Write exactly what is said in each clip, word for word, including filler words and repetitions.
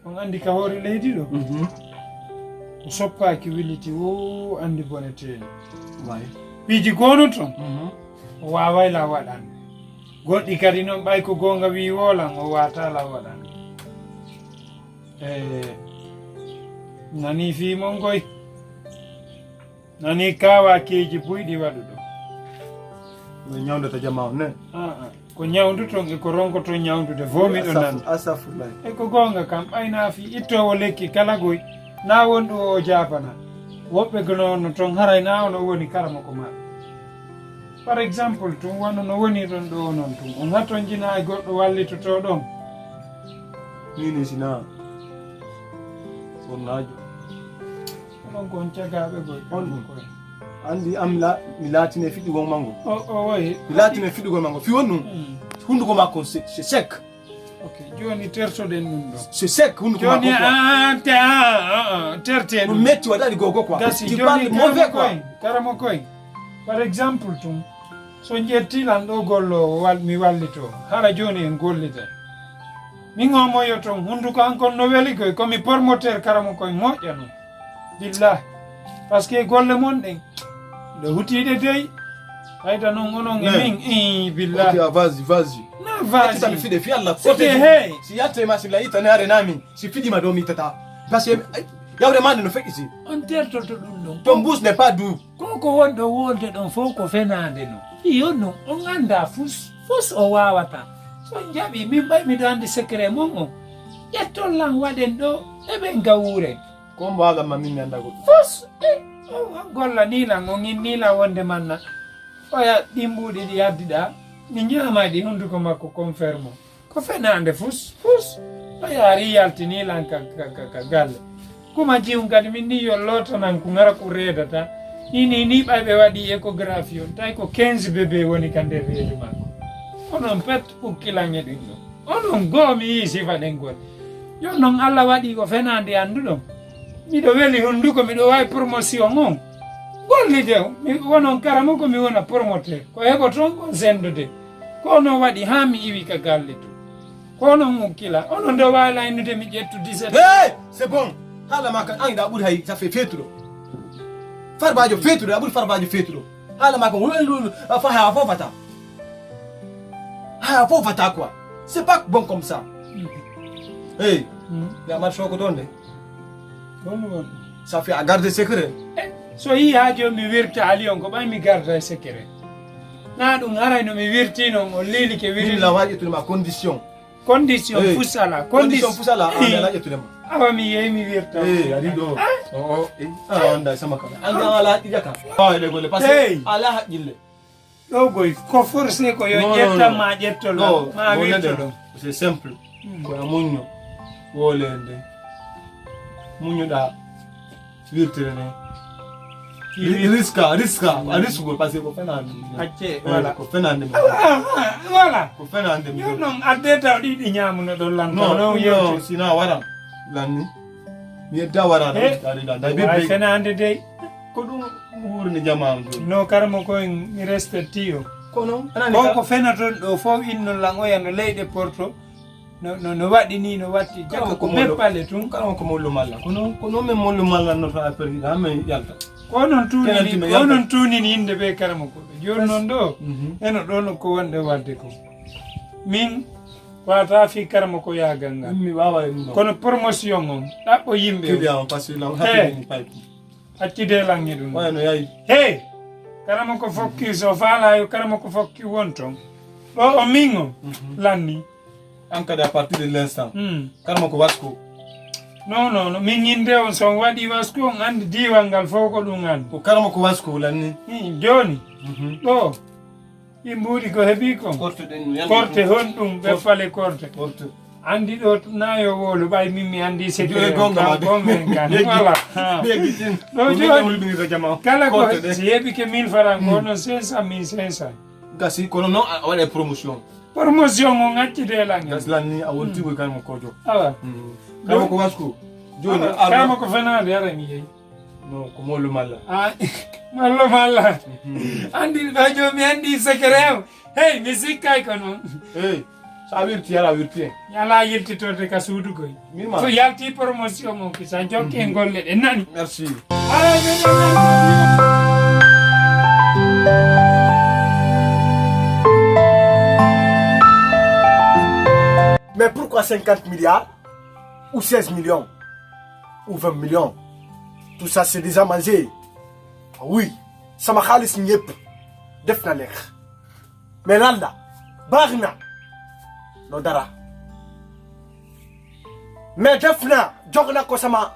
On anndi ka hoore leydi ɗo, mhm, o soppaaki wiliti, o anndi bone teeni. Way. Piiji goono ton, mhm, o waaway la waɗan. Goɗɗi kadi noon, ɓay ko goonga wii woolan, o waata la waɗan. E nani fii mon koy. Nani kaawa keeji buyɗi waɗuɗo. No ñawndata jama on ne? Ah, ah. Ko ñawnduton e ko ronkoton ñawndude, fof miɗo nani. Astafurlah. E ko goonga kam, ɓay naa fii ittoowo lekki kala goy, naa won ɗo o jaabana. Woɓɓe gono no ton haray naa ono woni karamoko maɓɓe. Par exemple, tun wano no woni ɗon ɗo non tun. On hatonjina e goɗɗo wallitotoo ɗon. Ni ni sina. Sonnaajo. Onon ko on cagaaɓe goy. On anndi am la, mi laatine fiɗɗugol mango. O, o, wayi. Mi laatine fiɗɗugol mango. Fi won ɗum. Mm. Hunduko makko c'est, c'est sec. Ok, jooni tertoɗen ɗum ɗo. C'est sec, hunduko makko quoi. Jooni, ah, te, ah, ah, ah, terte ɗum. Ɗum metti waɗani gogo quoi. Gasi, tu parles mauvais quoi. Karamo koy, karamo koy. Par exemple, tun, so ƴetti lan ɗo gollo, wal-, mi wallito. Hara jooni en gollida. Min o moyo ton, hunduko an kon no weli koy, ko mi promoteur karamo koy moƴƴa non. Billah. Parce que golle mon ɗen, ɗo hutiiɗe dey. Fayda non onon e min, ii, billah. Ok, ah, vas-y, vas-y. Na vas-y. Accita mi fiɗe, fi Allah. C'était hey. Si yatte ma si la ita ne are nami, si fiɗi ma do mi tata. Parce que, ay, yawre ma no feƴƴi si. On tertoto ɗum ɗon. Ton bouche n'est pas doux. Ko ko wonɗo wolde ɗon fof ko fenaande non. Iyo non, on anndaa fus, fus o waawata. So on jaɓi, min ɓay miɗo anndi secret mon on. Ƴetton lan waɗen ɗo, eɓen gawuren. Ko mbo haala ma min mi anndaa goɗɗum. Fus, e, o, o golla ni lan, on inni lan wonde manna. Oya ɗin mbuuɗi ɗi addiɗaa, mi ñaama ɗi hunduko makko confirme. Ko fenaande fus, fus. O yaari yaltini lan ka, ka, ka, ka galle. Kuma jiyum kadi min ni yo lootanan ko ngara ko reedata. Ni, ni, ni ɓay ɓe waɗi échographie on, tawi ko quinze bébé woni ka nder reedu makko. Onon pet ukkilan e ɗum ɗo. Onon goo mi yii sifa ɗen gol. Yo non Allah waɗi ko fenaande annduɗon. Miɗo weli hunduko, miɗo wawi promotion on. Gollide, mi wonon karamo ko mi wona promoteur. Ko heɓoton kon sendude. Ko onon waɗi haa mi iwi ka galle to. Ko onon mukkila. Onon nde waawi laynude mi ƴettu dix-sept. Hey, c'est bon. Haala ma kan an ɗa ɓuri hay, ça fait feetuɗo. Farbaajo feetuɗo, a ɓuri farbaajo feetuɗo. Haala ma kan welu, a fa-, a fofata. A fofata quoi. C'est pas bon comme ça. Hey, ya mar soko donde. Bonno, bonno. Ça fait à garder secret. Eh, so yii haa jooni mi wirtaali on, ko ɓay mi garda e secret. Na ɗum haray no mi wirtii non, o liili ke wirtii. Min la waɗi tun ma condition. Condition, eh, fusala. Condition fusala, ah, mi ala ƴettude ma. Awa mi yehi mi wirta. Eh, ari ɗo. Ah. Oh, oh, eh. Ah, anda sama kala. Anda ala haqqille ka. Ah, ele gole, parce que ala haqqille. Ɗo goy, ko forcé ko yo ƴetta ma ƴetto la, ma wirto ɗo. C'est simple. Hmm. Ko a muñño, wolende. Muññuɗa, wirtere ne. Ri-, riska, riska, a riskugol, parce que ko fenaande. Acce, eh, voilà. Ko fenaande mi. Ah, ah, ah, voilà. Ko fenaande mi. Yo non, adde taw ɗi, ɗi ñaamuno ɗon lan. Non, non, non, yewte. Sina waran. Lanni. Mi yedda wara ɗo, eh, dari da, da, mi wawi fenaande dey. Ko ɗum wuurni jamaanu ɗum. No karamo ko en mi respecti yo. Kono, anani ko ka- ko fenaton ɗo fof inno lan oya no leyɗe porto. No, no, no waɗi ni, no watti. Jaka ko meppale tun. Kala ko mollu malla. Kono, kono men mollu malla no fa perdi da men yalta. Ko onon tuunini, ko onon tuunini innde ɓe karamo ko. Jooni noon ɗo, mhm, eno ɗo no ko wonde wadde ko. Min, wata fi karamo ko yaagal ngal. Min mi wawa e ɗum ɗo. Kono promotion on, ɗaɓɓo yimɓe on. Client on, parce que lan hakkille ni payko. Accide lan e ɗum. Waya no yayi. Hey! Karamo ko fokki, so faala yo karamo ko fokki won ton. Ɗo o min o, mhm, lanni. An kadi à partir de l'instant. Hmm. Karamo ko wasko. Non, non, non. Min innde on, so on waɗi wasko, on anndi diiwal ngal fof ko ɗum anndi. Ko karamo ko wasko lanni. Hmm, jooni. Mhm. Ɗo. Ɗi mbuuɗi ko heɓi kon. Korte ɗen, mi anndi korte ɗum. Honɗum ɓe korte. Fale korte. Korte. Anndi ɗo nayo wolo ɓay min mi anndi secret. Joyi gonga kan, ma de. Gonga kan. Yeggi. Voilà. Ha. Yeggi ɗin. Ɗo ko min jooni. Hulɓinirta jama. Kala ko korte ɗe. Si heɓi ke mille francs, hmm, ko non cinq cent, mille cinq cent. Gasi, kono non a waɗa promotion. Promotion on accide lan. Gasi lan ni a wonti ko kan mo kojo. Awa. Hmm. Kama ko wasku. Jooni awa, alo. Kama ko fenaande ara mi yeyi. No, ko mollu malla. Ah, mollu malla. Mhm. Anndi, ba joomi anndi secret am. Hey, mi sikkay ko non. Hey. So a wirti, yala wirti. Yala yiltitorde ka suudu goy. Min ma. So yalti promotion mo ki sa jokki e golle ɗe nani. Merci. Mais pourquoi cinquante milliards ou seize millions ou vingt millions? Tout ça, c'est déjà mangé. Ah oui, sama xaalis ñëpp def na lekk. Mais lan la baax na no dara. Mais def na jox na ko sama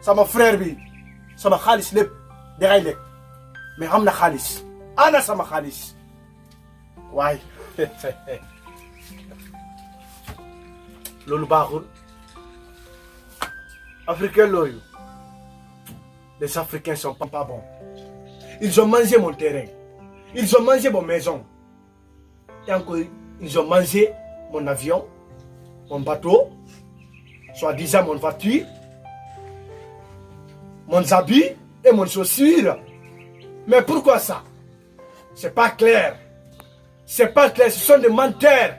sama frère bi, sama xaalis lépp dexay lekk. Mais am na xaalis, ana sama xaalis? Waaye loolu baaxul. Africain looyu, les Africains sont pas bons. Ils ont mangé mon terrain. Ils ont mangé mon maison. Et encore, ils ont mangé mon avion, mon bateau, soi-disant mon voiture, mon habit et mon chaussure. Mais pourquoi ça? C'est pas clair. C'est pas clair, ce sont des menteurs.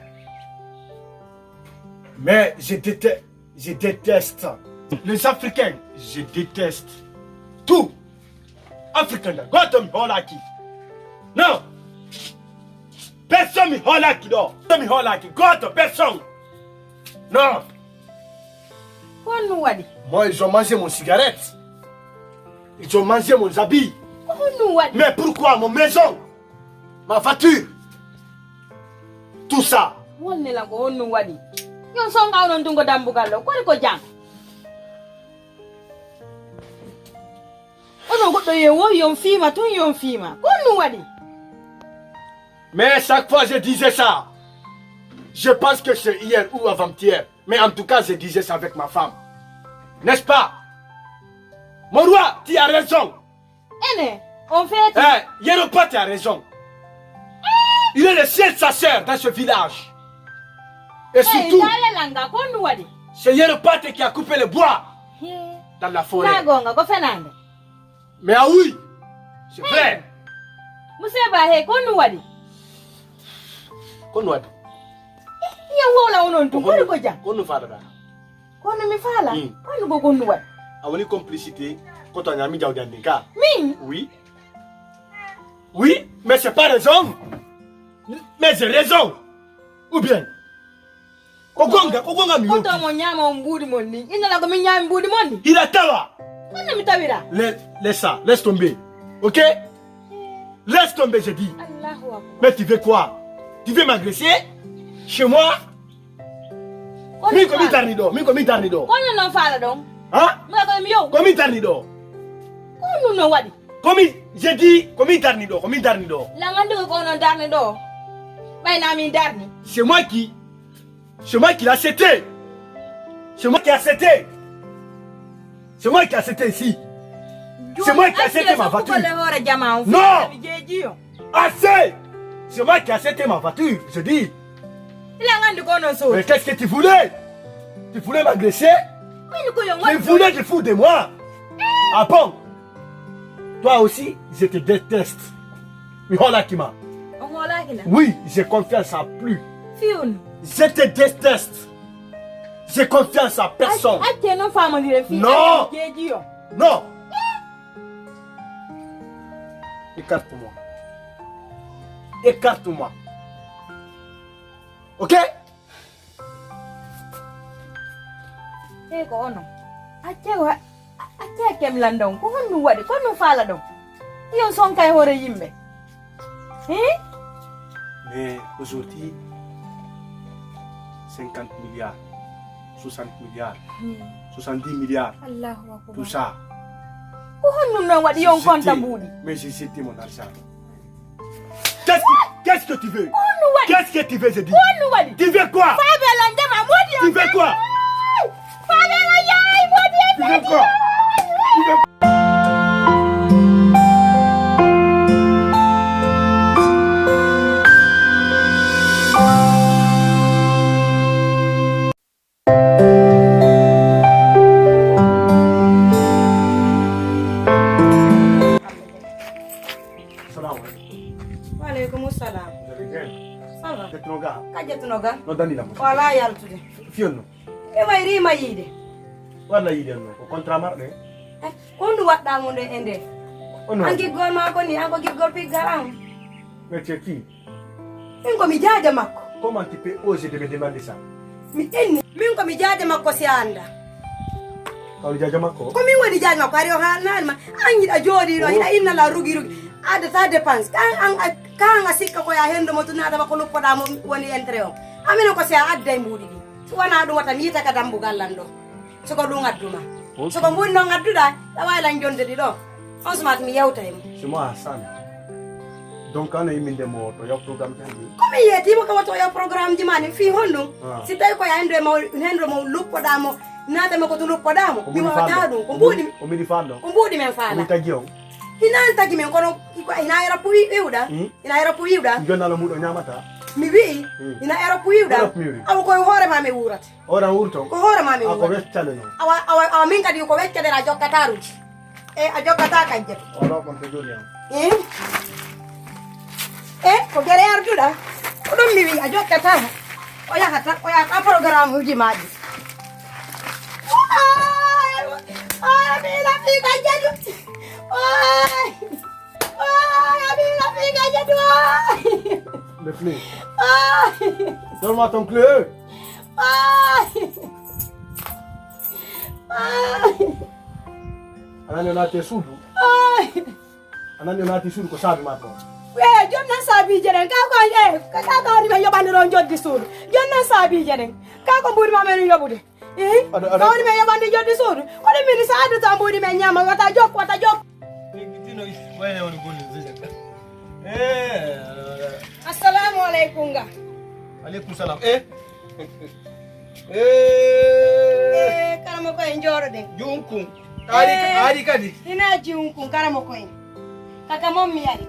Mais je déteste, je déteste les Africains. Je déteste tout. Africain da goto mi hoolaki. Non. Personne mi hoolaki ɗo. Mi hoolaki goto personne. Non. Ko honɗum waɗi? Moi, ils ont mangé mon cigarette. Ils ont mangé mon habit. Ko honɗum waɗi? Mais pourquoi mon maison, ma voiture, tout ça? Wonnela ko honɗum waɗi? Yon songa onon tungo dambugal ɗo kori ko jam. Onon goɗɗo yo wo yon fiima tun yon fiima ko honɗum waɗi? Mais chaque fois je disais ça, je pense que c'est hier ou avant-hier. Mais en tout cas, je disais ça avec ma femme. N'est-ce pas? Mon roi, tu as raison. Ene on feeti. Eh, Yero Pate a raison. Il est le seul chasseur dans ce village. Et surtout, Talelanga ko honɗum waɗi? C'est Yero Pate qui a coupé le bois dans la forêt. Ka gonga ko fenande. Mais ah oui, c'est vrai. Museba he ko honɗum waɗi? Ko honɗum waɗi? Yo wowla onon tun kori ko jam. Ko honɗum faalaɗa? Ko honɗum mi faala? Ko honɗum ko ko honɗum waɗi? A woni complicité. Ko to a ñaami jawdi an ndin ka? Min? Oui. Oui, mais c'est pas raison. Mais j'ai raison. Ou bien? Ko gonga, ko gonga mi Ko yonki. To mo ñaama on mbuuɗi mon ni. Innala ko min ñaami mbuuɗi mon ni. Il a tawa. Honno mi tawira? Laisse, laisse ça, laisse tomber. Ok? Laisse tomber, je dis. Allahu akbar. Mais tu veux quoi? Tu veux m'agresser? Chez moi? Min ko min darni ɗo, min ko min darni ɗo. Kono non faala ɗon. Hein? Mula ko mi yow. Ko min darni ɗo. Ko honɗum non waɗi? Ko min, je dis, ko min darni ɗo, ko min darni ɗo. Langandi ko kono darni ɗo. Ɓayna min darni. C'est moi qui, c'est moi qui l'a acheté. C'est moi qui a acheté. C'est moi qui a acheté ici. C'est moi qui a acheté ma voiture. Hoore jama on. Non. Mi jeejiyo. Assez. C'est moi qui a acheté ma voiture, je dis. Ila ngandi ko non so. Mais qu'est-ce que tu voulais? Tu voulais m'agresser? Min ko yon Tu waɗi. Voulais te foutre de moi? Ah bon? Toi aussi, je te déteste. Mi hoolaki ma. On hoolaki na. Oui, j'ai confiance à plus. Fiun. Je te déteste. J'ai confiance à personne. Acce non famondire fi. Non. Jeejiyo. Non. Écarte-moi. Écarte-moi. Ok? Te ko ono. Acce wa. Acce kem landon. Ko honɗum waɗi? Ko honɗum faala ɗon? Yon sonka e hoore yimɓe. Hein? Mais aujourd'hui, cinquante milliards, soixante milliards, soixante-dix milliards, Allahu akbar. Tout ça. Ko honɗum non waɗi yon konta mbuuɗi? Mais j'ai jeté mon argent. Qu'est-ce que, qu'est-ce que tu veux? Ko honɗum waɗi? Qu'est-ce que tu veux, je dis? Ko honɗum waɗi? Tu veux quoi? Fabela ndema modi. Tu veux quoi? Fabela yaay modi. Tu veux quoi? Tu veux Salam alaikum. Wa alaikum salam. Vous allez bien? Ça va? C'est ton gars. Hajjatu no ga? No dani lam. Wala yaltude. Fiyon no. E wayri ma yiide. Wala yiide no. Ko contrat marɗe. Eh, ko honɗum waɗɗa mo nde e nde? Ono. An giggol ma ko ni, an ko giggol piggal an. Mais tu es qui? Min ko mi jaaja makko. Comment tu peux oser de me demander ça? Mi inni, min ko mi jaaja makko si a annda. Kawli jaaja makko? Ko min woni jaaja makko, hari o haalnaani ma. An yiɗa jooɗiiɗo, oh, yiɗa inna la rugi rugi. Adata dépense. Kan an a, kan a sikka ko ya hendo mo tunata makko luppoɗa mo woni entrée o. Amino ko si a adday mbuuɗi ɗi. Si wona ɗum wata mi yita ka dambugal lan ɗo. Soko ɗum adduma. Ok. Soko mbuuɗi noon adduɗa, ɗa waawi lan jonde ɗi ɗo. On sumaat mi yewta e mo. C'est moi Hassan. Donc, an a yimminde mo to yaw programme tan ni? Ko mi yeetimo ka wato yaw programme ji ma ni fii honɗum? Ah. Si tawi ko ya hendo e mo, hendo mo luppoɗa mo, naata mo ko to luppoɗa mo. Ko mi mbuuɗi wawata faalo? Ɗum. Ko mbuuɗi, ko mbuuɗi men faalo. Ko mi tagi on? Hina an tagi men, kono ko hina era puwi iwɗa? Hmm? Hina era puwi iwɗa? Jonnalo muɗo ñamata? Mi wi'i, hmm, hina era puwi iwɗa? Era puwi iwɗa. Awa koye hoore ma mi wuurata. Ora wurto. Ko hoore ma mi. A ko wurto. Weccane no. Awa, awa, awa min kadi ko weccane a jokkata ruji. E a jokkata kajje. Wala kon to joni am. Eh? Eh, ko gere arduɗa. Ko ɗum mi wi a jokkata. O yahata, o yahata programme uji maji. Ay, ay, mi la fi kajje. Ay. Ay, mi la fi kajje. Ay. Le flé. Ay. Donne-moi ton clé. Ay. Ay. A nani o naati e suudu? Ay. A nani o naati e suudu ko saabi ma ko? Eh, jom nan saabiije ɗen. Ka ko, eh, ka, ka, ka woni men yoɓande ɗo joddi suudu. Jom nan saabiije ɗen. Ka ko mbuuɗi ma men yoɓude. Eh? Aɗa, aɗa. Ka woni men yoɓande joddi suudu. Ko ɗum min sa addata mbuuɗi men ñaama wata jokku, wata jokku. Tino wayne woni golle. Eh. Assalamu alaikum ga. Alaikum salam. Eh. Eh. Eh, karamo ko en jooɗoɗen. Junkun. Ari, eh, ari kadi. Ina junkun karamo ko en. Kaka mon mi ari.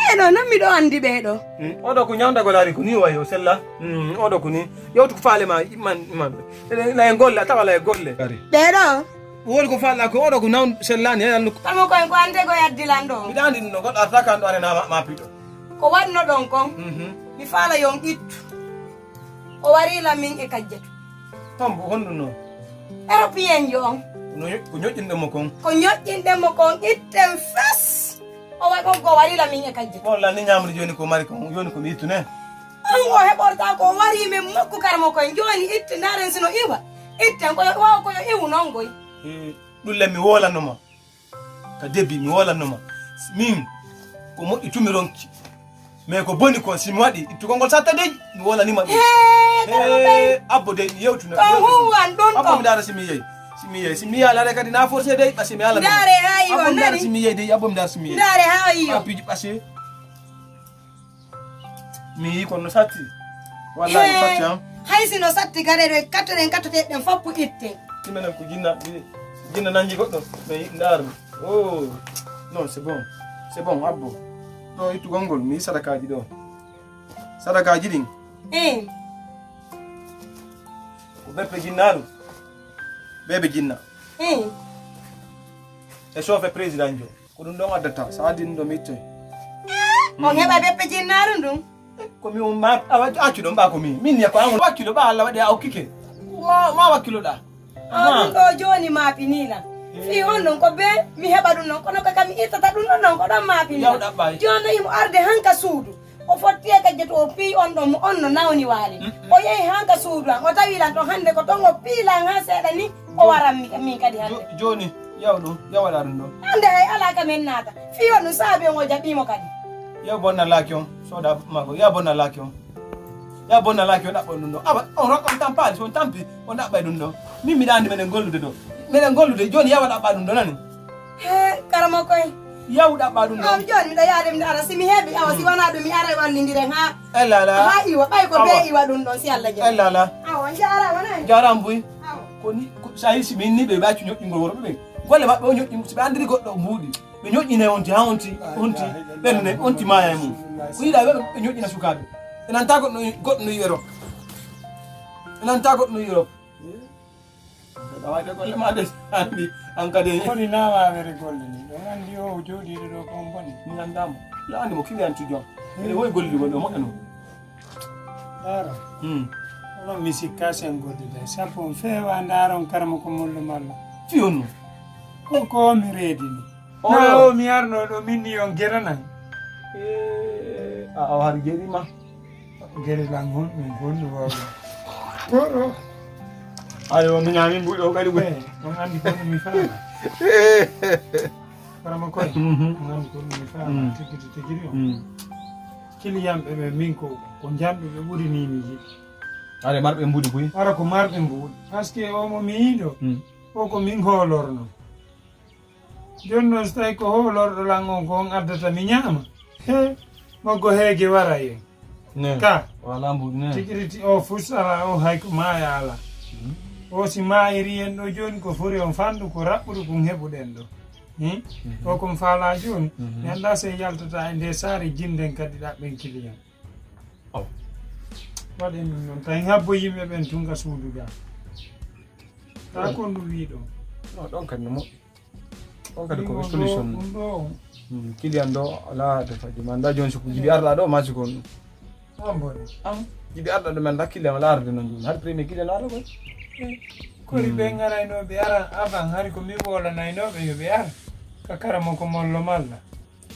Ɓeɗo non miɗo andi ɓeɗo. Hmm, oɗo ko ñawdagol ari ko ni wayi o sella. Hmm, oɗo ko ni. Yewtu ko faale ma, man, man. Ene, na e golle, a tawa na e golle. Ari. Ɓeɗo. Woni ko faalɗa ko oɗo ko nawn sellani, eh, andu. Karamo ko en ko ande ko yaddilan ɗo. Miɗa andi ɗum ɗo, goɗɗo arta kan ɗo are na ma, ma piɗo. Ko wanno ɗon kon, mhm, mi faala yon ittu. O wari la min e kajjatu. Tombo honɗum noon? Européen yo on. No yo-, ko ñoƴƴinɗen mo kon? Ko ñoƴƴinɗen mo kon itten fes. O wa-, o go wari la min e kajjatu. Bon, la ni ñamri joni ko mari kon, joni ko mi ittu ne. An o heɓorta ko wari men makko karamo kon. Joni itte ndaren sino iwa. Itten ko yo, waw ko yo iwu noon goy. Eh, ɗum le mi wolanoma. Ka debbi mi wolanoma. Min, ko moƴƴi tumi ronki. Mais ko boni kon, si mi waɗi, ittugol ngol satta dey, mi wolanima ɗum. Hee, karamo kay. Hee, abbo dey, mi yewtuna, ko mi yewtuna. Huwan ɗum abbo ɗon. Mi dara si mi yehi. Si mi yehi, si mi yaala re kadi na forcé dey, ɓa si mi yaala. Ndare haa iwa abbo mi dara nani. Si mi yehi dey, abbo mi dara si mi yehi. Ndare haa iwa. Ɓa piiji ɓa si. Mi yii kono no satti. Wallahi no satti, han. Hay si no satti kadi ɗo kattoɗen kattoteɗen foppu itten. Ɗumenen ko jinna, jinna nanji goɗɗo. Mais ndaar mi. Oh. Non, c'est bon. C'est bon, abbo. Ɗo ittugol ngol, mi yii sadakaaji ɗo. Sadakaaji ɗin. Eh. Ko beppe jinnaaru. Bebe jinna. Eh. E chauffeur président jo. Ko ɗum ɗon addata, so addi ɗum ɗo mi ittoy. On heɓa beppe jinnaaru ndun? Ko mi on ma, a wa-, accu ɗon ɓa ko mi. Min ya ko an on wakkilo ɓa Allah waɗi a okkike. Ma, ma wakkilo ɗa. Ah, ɗum ɗo jooni ma pinila. Eh. Fii on ɗon ko be mi heɓa ɗum ɗon, kono ka kam mi ittata ɗum ɗon ɗon ko ɗon ma pinila. Yaw ɗaɓɓay. Jooni imo arde hanka suudu. O fotti e kajjatu o piyi on ɗon mo on no nawni waali. Mm, mm. O yehi hanka suudu an, o tawi lan ɗon hannde ko ton o piyi lan haa seeɗa ni, o waran mi, min kadi hannde. Jo-, jooni, yaw ɗum, yaw waɗa ɗum ɗon. Hannde hay alaa ka min naata. Fii on ɗum saabi on o jaɓiimo kadi. Yaw bonna laaki on, sooda mago, yaw bonna laaki on. Yaw bonna laaki on ɗaɓɓon ɗum ɗon. Aba, on rokka on tampaali, so on tampi, on ɗaɓɓay ɗum ɗon. Min miɗa anndi meɗen gollude ɗo. Meɗen gollude, jooni yaw ɗaɓɓa ɗum ɗon nani. He, karamo koy. Yaw ɗaɓɓa ɗum ɗon. Am jooni miɗo yaade miɗo ara si mi heɓi awa si wona ɗum mi ara wallindiren ha. Ella ala. Ha iwa ɓay ko be iwa ɗum ɗon si Allah jaɓi. Ella ala. Awa on jaarama nani. Jaarama buy. Awa. Ko ni, ko, sa yi si min ni ɓe ɓe accu ñoƴƴingol worɓe ɓe. Golle maɓɓe o ñoƴƴi, si ɓe andiri goɗɗo mbuuɗi. Ɓe ñoƴƴine onti, ha onti, onti. Ɓen ne, onti maaya e mum. Ko yiɗa ɓe, ɓe ñoƴƴina sukaaɓe. Ɓe nanta goɗɗo, goɗɗo no Europe. Ɓe nanta goɗɗo no Europe. Aɗa wawi de golle ma de, andi, an kadi. Koni na wawere golle ni, ɗon andi o jooɗiɗo ɗo ko on boni. Mi andamo. Yo andi mo client jo. Ene wowi gollugol ɗo moƴƴa non. Daro. Hmm. Ono mi sikka sen goddude. Sappo on fewa ndaron karma ko mollo malla. Fiyono. Ko ko mi reedi ni. Oɗo. Na o mi arno ɗo min ni on geranan. Eh, a, a har geri ma. Geri lan hon, min hon ni wawa. Oɗo. Ayo, mi ñaami mbuɗo o kadi ɓuri. Eh, on andi ko mi fala. Karma koy. Mhm. On andi ko mi fala. Mm. Tigiri, tigiri on. Mm. Kiliyanɓe ɓe min ko, ko njanɗuɓe ɓuri ni mi yiɗi. Are marɓe mbuɗi buy? Ara ko marɓe mbuɗi. Parce que o mo mi yiɗo, mm, o ko min hoolorno. Jooni noon, so tawi ko hoolorɗo lan on, ko on addata mi ñaama. He, mo go heege wara en. Ne. Ka. Wala mbuɗi ne. Tigiriti o fuu sara o hay ko maaya ala. Mm. O si maayiri en ɗo jooni ko fori on fanɗu ko raɓɓuɗo kon heɓuɗen ɗo. Hmm? Mhm. O kon faala jooni. Mhm. Mi anndaa so en yaltata e nde saare jinden kadi ɗaɓɓen kiliyan. Oh. Waɗen ɗum noon. Tawi habbo yimɓe ɓen tun ka suudu ga. Ta, oh, ko ndu wiiɗo. No, ɗon kadi no moƴƴi. Ɗon kadi ko solution. Ɗum ɗo, ɗum ɗo. Hmm, kiliyan ɗo, ala de faji. Ma nda jooni so ko jibi arɗa ɗo, ma si ko. An bone. An jibi arɗa ɗo men da kiliyan ala arde noon jooni. Har premier kiliyan ala koy. Eh, kori ɓe ŋaraynoo ɓe ara aban hari ko mi woolanaynoo ɓe yo ɓe ar. Ka karamo ko mollo malla.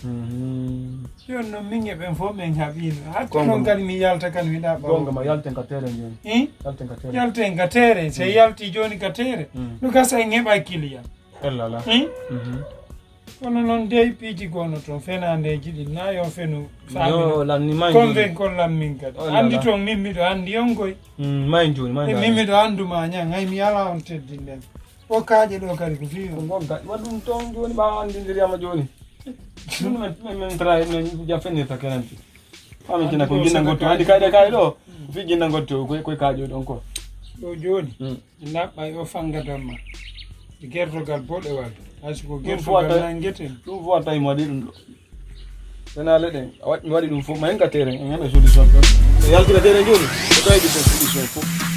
Mhm. Jooni noon min e ɓen fof min haɓiino. Hatto noon kadi mi yalta kan mi ɗaɓɓa. Gonga ma yalten ka tere jooni. Eh? Yalten ka tere. Yalten ka tere. Se yalti jooni ka tere. Mm. No gasa en heɓa kiliyan. Ella la. Eh? Mhm. Kono noon dey piiji gono toon fenandeeji ɗin na yo fenu. Yo lanni may jooni. Konven kon lammin kadi. Oh, andi toon min miɗo andi on koy. Mm, may jooni, may. E min miɗo anduma ñan hay mi ala on teddinɗen. O kaaƴe ɗo kadi ko fii on. Ko gonga waɗi ɗum toon jooni ɓaawo andindiriyama jooni. Ɗum men men tra men ja fennirta kenanti. Amin kina ko jinna ngotto andi kayɗe kay ɗo. Fi jinna ngotto koy koy kaaƴo ɗon ko. Ɗo jooni. Mm. Naɓɓa yo fanngadamma e gertogal boɗewal, hay so ko gertogal nangeten. Ɗum fof a tawi mi waɗi ɗum ɗo. Wona leɗen, a waɗi, mi waɗi ɗum fof, ma en ka terrain, en heɓa solution ɗon. E yaltira terrain jooni, ko tawi ɗum solution fof.